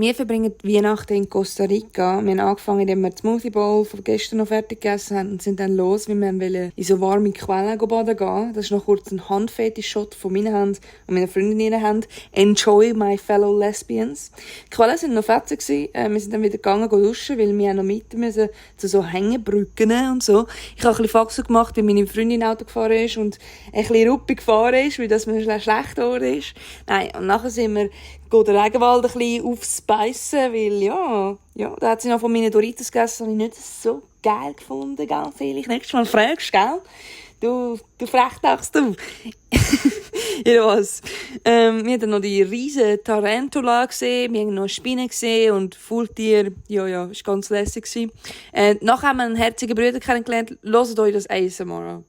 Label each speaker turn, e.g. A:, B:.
A: Wir verbringen die Weihnachten in Costa Rica. Wir haben angefangen, indem wir den Smoothie Bowl von gestern noch fertig gegessen haben und sind dann los, weil wir wollen in so warme Quellen baden gehen. Das ist noch kurz ein Handfetisch-Shot von meiner Hand und meiner Freundin in der Hand. Enjoy my fellow lesbians. Die Quellen sind noch fertig gewesen. Wir sind dann wieder gegangen, duschen, weil wir auch noch mit müssen zu so Hängebrücken und so. Ich habe ein bisschen Faxen gemacht, weil meine Freundin Auto gefahren ist und ein bisschen ruppig gefahren ist, weil das mir schlecht geworden ist. Nein, und nachher sind wir den Regenwald ein bisschen aufspeisen, weil ja, da hat sie noch von meinen Doritos gegessen, habe ich nicht so geil gefunden, gell? Vielleicht nächstes Mal fragst, gell? Du Frechdachs, du. Jedenfalls, wir haben dann noch die riesen Tarantula gesehen, wir haben noch Spinnen gesehen und Faultier. Ja, ist ganz lässig gewesen. Nachher haben wir einen herzigen Bruder kennengelernt. Hört euch das ASMR an.